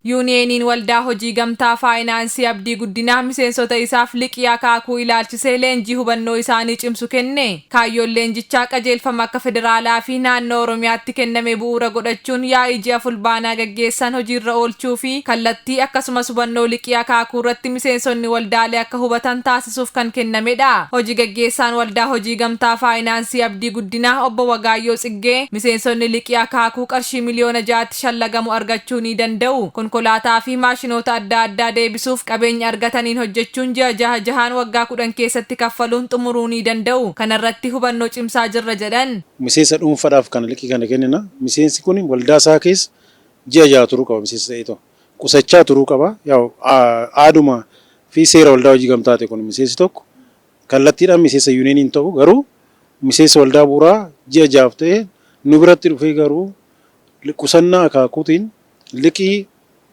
Yuuniyeeniin Waldaa Hojii Gamtaa Faayinaansii Abdii Guddinaa miseensota isaaf liqii akaakuu ilaalchisee leenjii hubannoo isaanii cimsu kenne. Kaayyoon leenjichaa qajeelfama akka federaalaa fi naannoo Oromiyaatti kenname bu'uura godhachuun yaa'ii ji'a Fulbaanaa gaggeessan hojiirra oolchuu fi kallattii akkasumas hubannoo liqii akaakuu irratti miseensonni waldaalee akka hubatan taasisuuf kan kennamedha. Hoji gaggeessaan Waldaa Hojii Gamtaa Faayinaansii Abdii Guddinaa Obbo Wagaayyoo Tsiggee miseensonni liqii akaakuu qarshii miliyoona 6tti shallagamu argachuu ni danda'u. Konkolaataa fi maashinoota adda addaa deebisuuf qabeenya argataniin hojjechuun ji'a jaha jahaan waggaa 10 keessatti kaffaluun xumuruu ni danda'u. Kanarratti hubannoo cimsaa jirra jedhan. Miseensa dhuunfadhaaf kana liqii kana kennina. Miseensi kun waldaa isaa keessa ji'a jaha turuu qaba miseensa ta'ee too. Qusachaa turuu qaba. Yaa'u aaduma fi seera waldaa hojii gamtaati kun miseensi tokko kallattiidhaan miseensa yuuniyenii hin ta'u garuu miseensa waldaa bu'uuraa ji'a jahaaf ta'ee nu biratti dhufee garuu qusannaa akaakuutiin liqii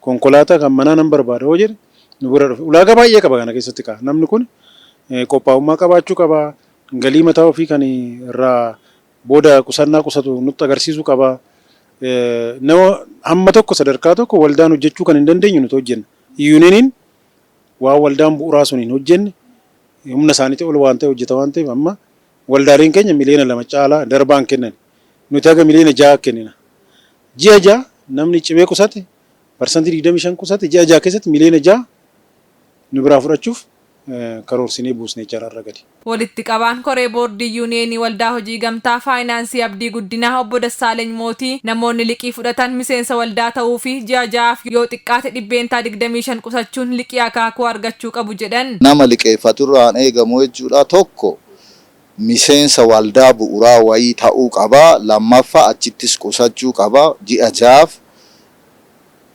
konkolaataa kan manaa nan barbaada yoo jedhe nu bira dhufe ulaagaa baay'ee qaba kana keessatti kaa namni kun qophaa'ummaa qabaachuu qaba galii mataa ofii kan irraa booda qusannaa qusatu nutti agarsiisuu qaba nama hamma tokko sadarkaa tokko waldaan hojjechuu kan hin dandeenyu nuti hojjenna yuuniyeeniin waan waldaan bu'uuraa sun hin hojjenne humna isaaniitii ol waan ta'e hojjeta waan ta'eef amma waldaaleen keenya miliyoona 2 caalaa darbaan kennan nuti haga miliyoona 6 kennina. Ji'a 6 namni cimee qusate parsantii 25 qusate ji'a 6 keessatti miliyoona 6 nu biraa fudhachuuf karoorsinee buusne jechaadha har'a gadi. Walitti qabaan koree boordii Yuuniyeenii Waldaa Hojii Gamtaa Faayinaansii Abdii Guddinaa Obbo Dassaaleny Mootii namoonni liqii fudhatan miseensa waldaa ta'uu fi ji'a ja'aaf yoo xiqqaate %25 qusachuun liqii akaakuu argachuu qabu jedhan. Nama liqeeffaturraan eegamu jechuudha. Tokko miseensa waldaa bu'uraa wayii ta'uu qaba. Lammaffaa achittis qusachuu qaba. Ji'a ja'aaf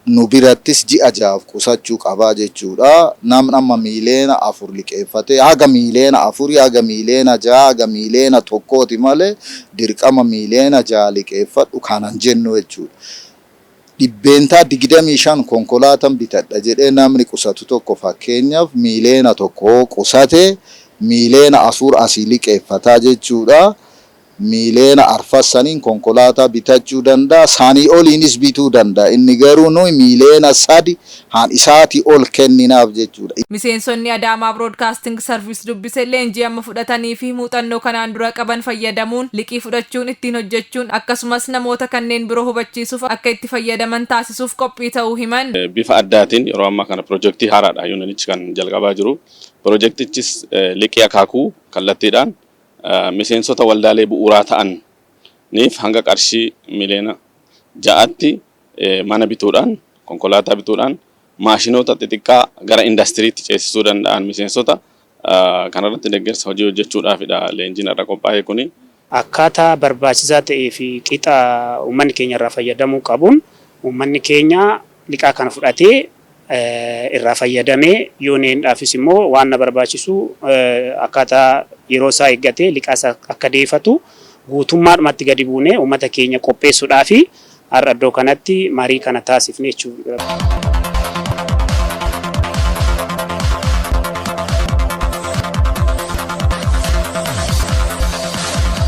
nu birattis ji'a ja'aaf qusachuu qaba jechuudha. Namni amma miiliyoona 4 liqeeffatee haga miiliyoona 4 haga miiliyoona 6 haga miiliyoona 1ti malee dirqama miiliyoona 6 liqeeffadhu kanan jennu jechuudha. 25% konkolaatan bitadha jedhee namni qusatu tokko fakkeenyaaf miiliyoona 1 hoo qusate miiliyoona 4 asii liqeeffata jechuudha. Miiliyoona arfan saniin konkolaataa bitachuu danda'a. Sanii oliinis bituu danda'a. Inni garuu nuyi miiliyoona 3 haan isaatii ol kenninaaf jechuudha. Miseensonni Adaamaa Broadcasting Service dubbise leenjii amma fudhatanii fi muuxannoo kanaan dura qaban fayyadamuun liqii fudhachuun ittiin hojjechuun akkasumas namoota kanneen biroo hubachiisuuf akka itti fayyadaman taasisuuf qophii ta'uu himan. Bifa addaatiin yeroo ammaa kana pirojektii haaraadha yuuniyenichi kan jalqabaa jiru. Pirojektichis liqii akaakuu kallattiidhaan miseensota waldaalee bu'uuraa ta'aniif hanga qarshii miliyoona 6tti mana bituudhaan, konkolaataa bituudhaan, maashinoota xixiqqaa gara indastiriitti ceesisuu danda'an miseensota kanarratti deggersa hojii hojjechuudhaafidha leenjiin har'a qophaa'e kuni. Akkaataa barbaachisaa ta'ee fi qixa uummanni keenya irraa fayyadamuu qabuun uummanni keenya liqaa kana fudhatee irraa fayyadamee yuuniyeendhaafis immoo waan na barbaachisu akkaataa yeroo isaa eeggatee liqaa isaa akka deefatu guutummaadhumatti gadi buunee uummata keenya qopheessuudhaafi har'a iddoo kanatti marii kana taasifne jechuudha.